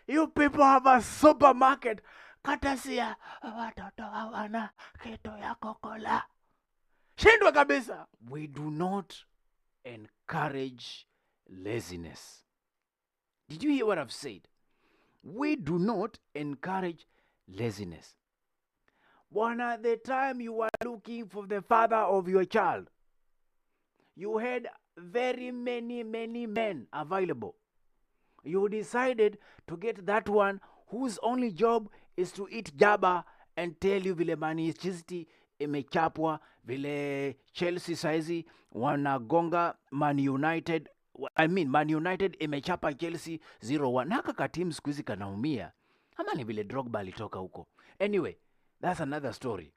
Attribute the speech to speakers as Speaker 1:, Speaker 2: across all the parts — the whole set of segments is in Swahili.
Speaker 1: You people have a supermarket. Katasia watoto hawana kitu ya kukula. Shindwa kabisa. We do not encourage laziness. Did you hear what I've said? We do not encourage laziness. Bwana, the time you were looking for the father of your child, you had very many, many men available. You decided to get that one whose only job is to eat jaba and tell you vile Man City imechapwa, vile Chelsea saizi wanagonga Man United. I mean, Man United imechapa Chelsea 0-1. Na kaka team siku hizi kanaumia. Ama ni vile Drogba alitoka huko. Anyway, that's another story.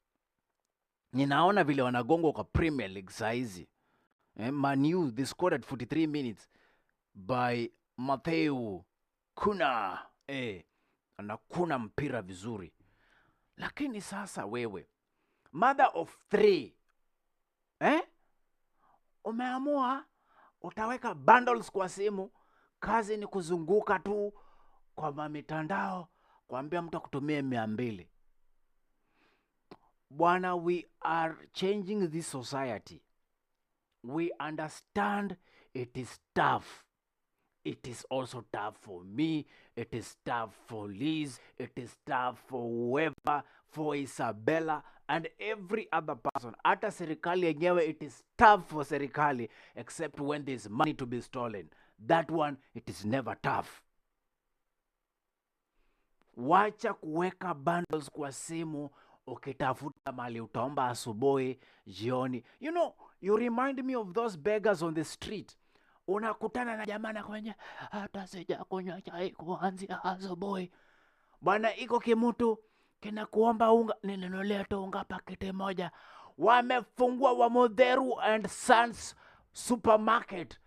Speaker 1: Ninaona vile wanagongwa kwa Premier League saizi. Man U, they scored at 43 minutes by Matheus Cunha. Anakuna mpira vizuri. Lakini sasa wewe, mother of three, eh? Umeamua utaweka bundles kwa simu, kazi ni kuzunguka tu kwa mitandao kuambia mtu akutumie 200. Bwana, we are changing this society. We understand it is tough. It is also tough for me. It is tough for Liz. It is tough for whoever, for Isabella and every other person. Hata serikali yenyewe, it is tough for serikali, except when there's money to be stolen. That one, it is never tough. Wacha kuweka bundles kwa simu ukitafuta mali utaomba asubuhi, jioni. You remind me of those beggars on the street. Unakutana na jamaa na kwenye hata sijakunywa chai kuanzia asubuhi. Bwana, iko kimutu kinakuomba unga, ninunulie tu unga pakiti moja. Wamefungua Wamutheru and Sons Supermarket.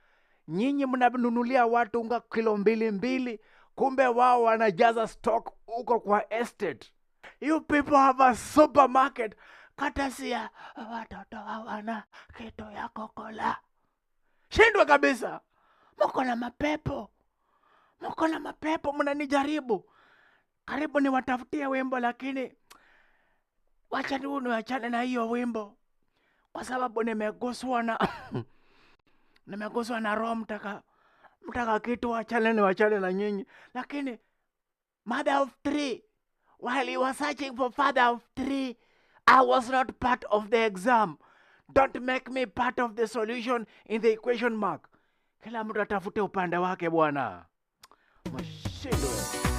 Speaker 1: Nyinyi mnanunulia watu unga kilo mbili mbili, kumbe wao wanajaza stock huko kwa estate. You people have a supermarket. Katasia watoto hawana kitu ya kukula. Shindwa kabisa. Mko na mapepo, mko na mapepo, mnanijaribu. Karibu niwatafutie wimbo, lakini wacha tu niwachane na hiyo wimbo, kwa sababu nimeguswa na Roho mtaka kitu, wachane niwachane na nyinyi. Lakini mother of three, while you were searching for father of three, I was not part of the exam. Don't make me part of the solution in the equation mark. Kila mtu atafute upande wake, bwana. Mshindwe.